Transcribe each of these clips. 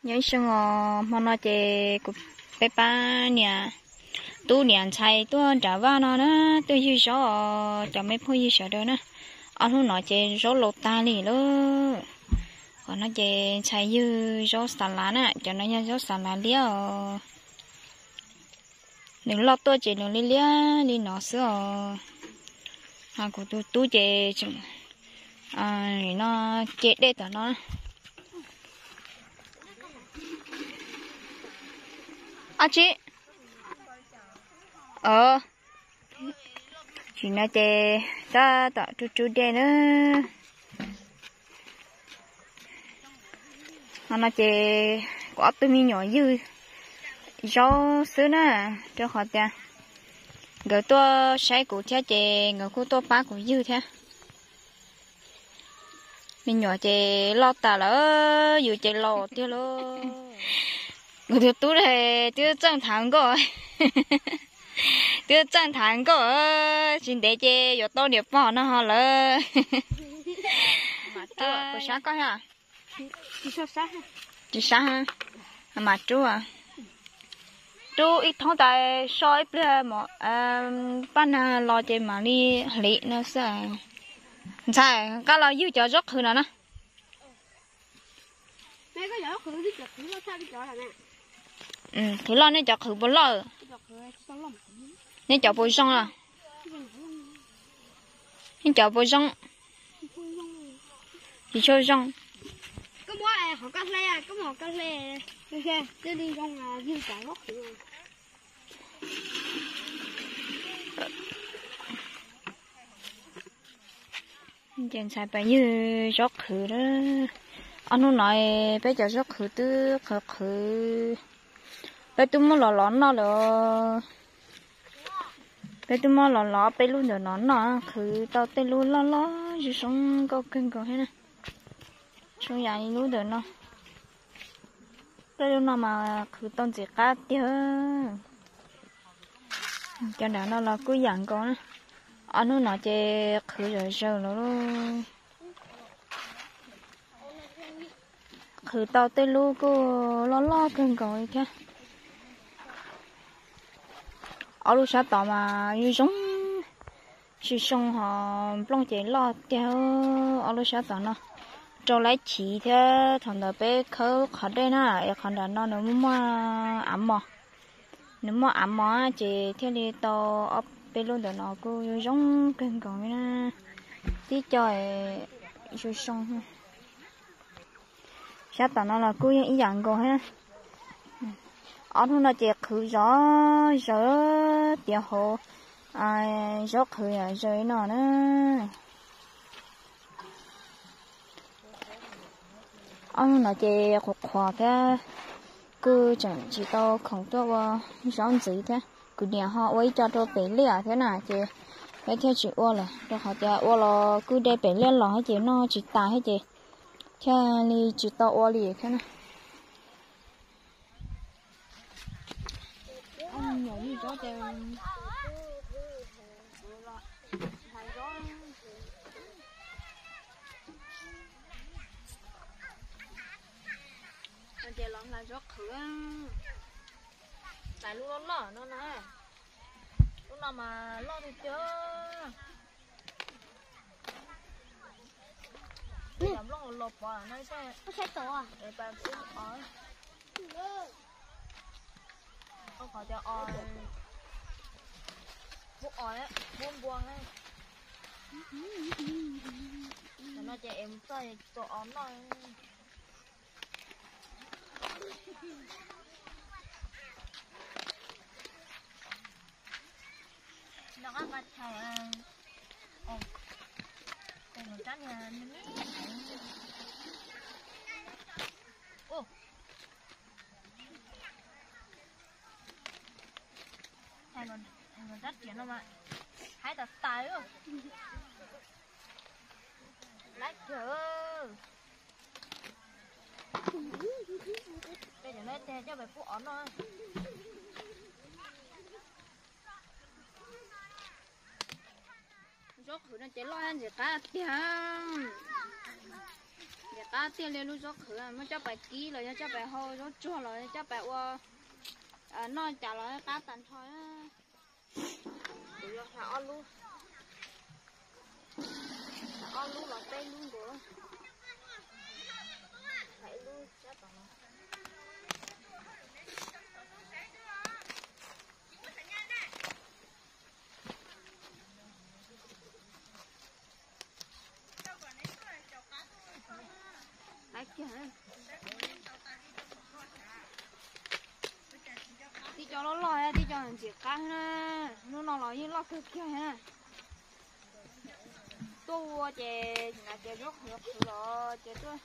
Nyob zoo os, hmo no ces kuv, peb pab niam tub niam ntxhais tuaj nram vaj no na, tuaj ywg zaub os cov me phooj ywg sawv daws na. Ob hnub no ces zaub laus tag li lauj. Qhov no ces ntxhais ywg zaub xav lav na, cov no yog zaub xav lav liab os. Nws loj tuaj ces nws liab liab li no xwb os. Kuv tus tub ces tseem no ce dej tom no. Ab tsi, tsim no ces tab tom rub rub dej na. Qhov no ces kuv ob tug me nyuam ywg zaub xwb na, rau qhov tias nkawd tuaj saib kuv thiab ces nkawd kuj tuaj pab kuv ywg thiab. Me nyuam ces loj tas lawm, yus ces laus tiag lauj. Kuv tus tub twb txawj nthav nkauj, twb txawj nthav nkauj, tsis ntev ces yuav tau niam pog no ho lawm. Puas sab koj thiab? Tsis sab, mas rub, rub ib thoob tas so ib pliag, paj nag los ces mam li hliv no xwb. Ntxhais, koj los ywg cov zaub qhwv no na. Qhwv loj, nej cov qhwv puas loj? Nej cov puas zoo? Nej cov puas zoo? Tsis tshua zoo. Ces ntxhais pab ywg zaub qhwv. Ob hnub no peb cov zaub qhwv twb qhwv qhwv, peb twb muab los lov noj lawm. Peb twb muab los lov peb lub ntawm no noj, qhwv tau tej lub loj loj zoo zoo nkauj kawg nkaus thiab na. Zoo yam li lub ntawm no. Tej lub no mas qhwv tau ntxim qab tiag. Cov nram no los kuj yam nkaus na. Ob hnub no ces qhwv zom zaws lawm lauj. Qhwv tau tej lub kuj loj loj kawg nkaus li thiab. Ob lub sab tod mas zoo zoo, tsis zoo ho nplooj ces loj tiag. Ob lub sab tod no rau laib chiv thiab, thaum ntawd peb khawb qhov dej na es qhov nram no nws muaj av mos, nws muaj av mos ces thiaj li tau ob peb lub ntawm no kuj zoo zoo kawg nkaus li na. Tib co zoo zoo. Sab tom no los kuj yeej ib yam nkaus thiab. Ob hnub no ces qhwv zom zaws tiav hauv, zaub qhwv zom zaws li no na. Ob hnub no ces qhuav qhuav thiab, kuj tseem tsis tau khoom tuaj ua zaub ntxiv thiab. Kuv niam ho ua ib co rau pem liaj thiab na ces peb thiaj tsis ua lawm, rau qhov tias ua los kuj de pem liaj los thiab ces noj tsis tas thiab ces thiaj li tsis tau ua li thiab na. Ces los hlais zaub qhwv, hlais lub loj loj no na. Lub no mas loj tiag tiag. Nplooj los pov no, qhov cov os, pub os, pub npua. Tam no ces es mus txog tua os noj. No qab nqa chais, tes no rab niag me me. Chais no rab riam no mas haib tas tas li. Lab kawg. Tej cov no tej coj pem pub os noj. Zaub qhwv no ces loj ntxim qab tiag. Ces qab tiag li lub zaub qhwv, muab coj pais kib los yog coj pais hau zaub tsuag los coj pais ua noj cas los qab tag nrho. Kuv yuav hla ob lub, ob lub los peb lub nkaus. Hla ib lub sab tom no. Tib co loj loj, tib co ntxim qab na. Hnub no los yeej loj kawg kiag na. Tuaj ua ces hais tias zaub qhwv qhwv los ces tuaj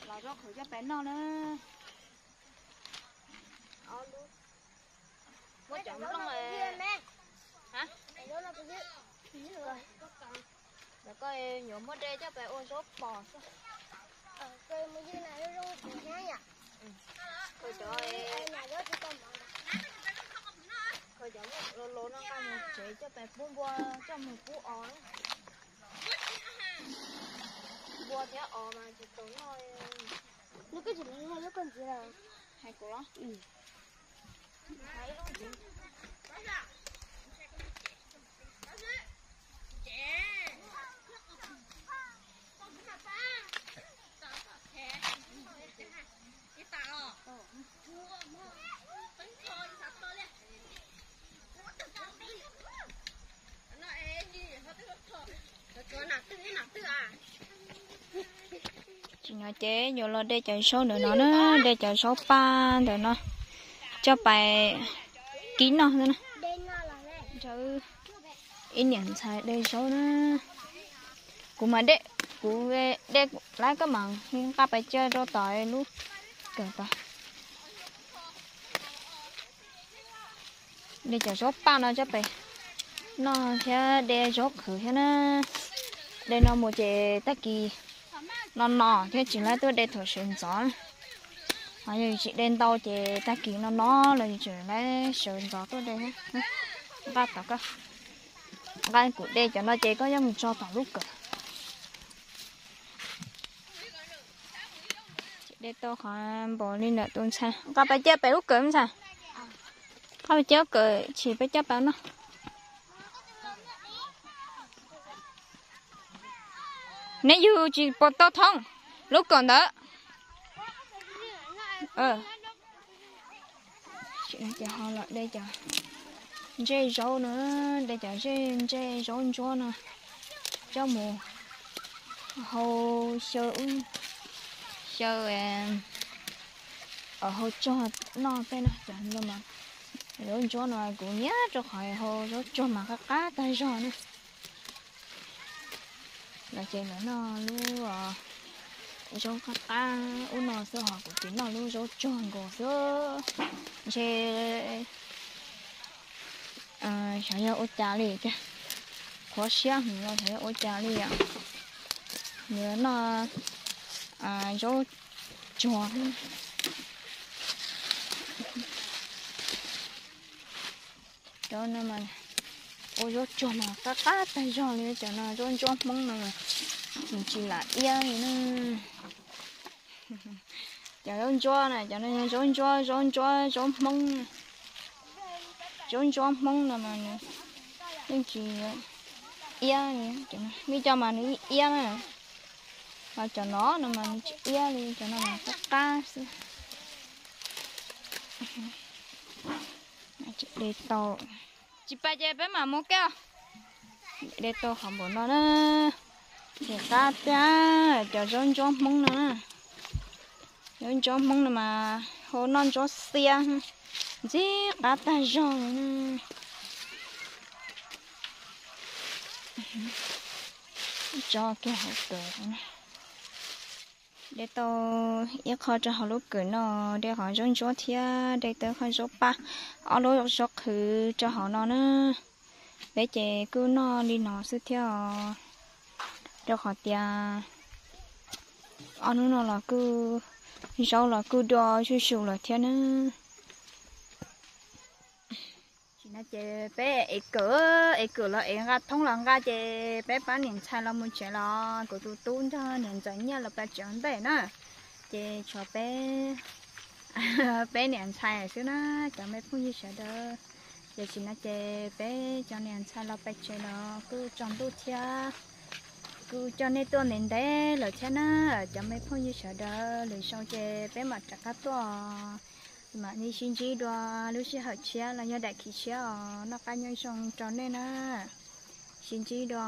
los zaub qhwv coj pais noj na. Muab cov nplooj, ha, koj yuav muab de coj pais ua zaub pos xwb. Khaws cov, khaws cov los los no nqa mus tsev coj pais pub npua, coj mus pub os. Npua thiab os mas tsis tau noj. Hais kuv los. Tsis no ces yuav los de cov zaub ntawm no na, de cov zaub paj ntawm no coj pais kib noj xwb na. Ib niam ntxhais de zaub na. Kuv mas de, kuv de lawm, koj mas nqa pais cia rau tom lub kawm tod. De cov zaub paj no coj pais noj thiab de zaub qhwv thiab na. De no mus ces tag kis no no thiab tsis lawv tuaj de thaum sawv ntxov. Ho yog tsis de ntau ces tag kis no no los yus tseem lawv sawv ntxov tuaj de thiab. Nqa tom koj, nqa kuv de cov no ces koj yuav mus tso tom lub kawm. De tau qhov npaum li ntawm tus ntxhais, nqa pais cia pem lub kawm ntxhais. Nqa pais cia lub kawm, tsis peb coj pais noj. Neb yug tsis pom tau thoob lub kawm ntawd. Ces ho los de cov ntsej zaub no, de cov ntsej zaub ntsuab no coj mus hau xyaw, xyaw hau tsog noj tej no. Cov zaub ntsuab no kuv nyiam rau qhov hau zaub tsog mas qab qab tag zog na. Lawv ces lawv noj lub zaub qab qab ub no xwb, ho kuv ces noj lub zaub tsog nkaus xwb. Ntshe xyov yog ua cas li tiag, qhuav siab heev los xyov yog ua cas li os. Nws noj zaub tsuag. Cov no mas ua zaub tsuag mas qab qab tag zog li. Cov no zaub ntsuab Hmoob no mas nws tsis lam iab li na. Cov zaub ntsuab na, cov no yog zaub ntsuab, zaub ntsuab, zaub Hmoob. Zaub ntsuab Hmoob no mas nws yeej tsis iab li. Muaj cov mas nws iab na, ho cov no no mas nws tsis iab li, cov no mas qab qab xwb. De tau, tsis pais ces peb mam mus kiag. De tau qhov npaum no na, ces qab tiag. Cov zaub ntsuab Hmoob no na, zaub ntsuab Hmoob no mas hau noj ntsuab xiab, ntxim qab tag zog li. Tso kiag hauv kawm. De tau ib qho rau hauv lub kawm no, de qhov zaub ntsuab thiab de tau qhov zaub paj, ob lub zaub qhwv rau hauv no na. Peb ces kuj noj li no xwb thiab os, rau qhov tias ob hnub no los kuj zaub los kuj dua zuj zus lawm thiab na. Tsis no Ces peb ev kawm, ev kawm los ev nqa thoob los nqa, ces peb pab niam ntxhais los mus tsev los kuv tus tub nrog niam ntxawm Nyiaj los pes tsawv ntej na. Ces tshuav peb, peb niam ntxhais xwb na, cov me phooj ywg sawv daws. Ces tam sim no ces peb cov niam ntxhais los pes tsev los kuj tsaus ntuj thiab, kuj coj nej tuaj ntev ntev lawm thiab na, cov me phooj ywg sawv daws. Lwm zaus ces peb mam rov qab tuaj, mam li sib ntsib dua lub sij hawm tshiab los yog daim khiv tshiab os. Noj qab nyob zoo rau nej na, sib ntsib dua.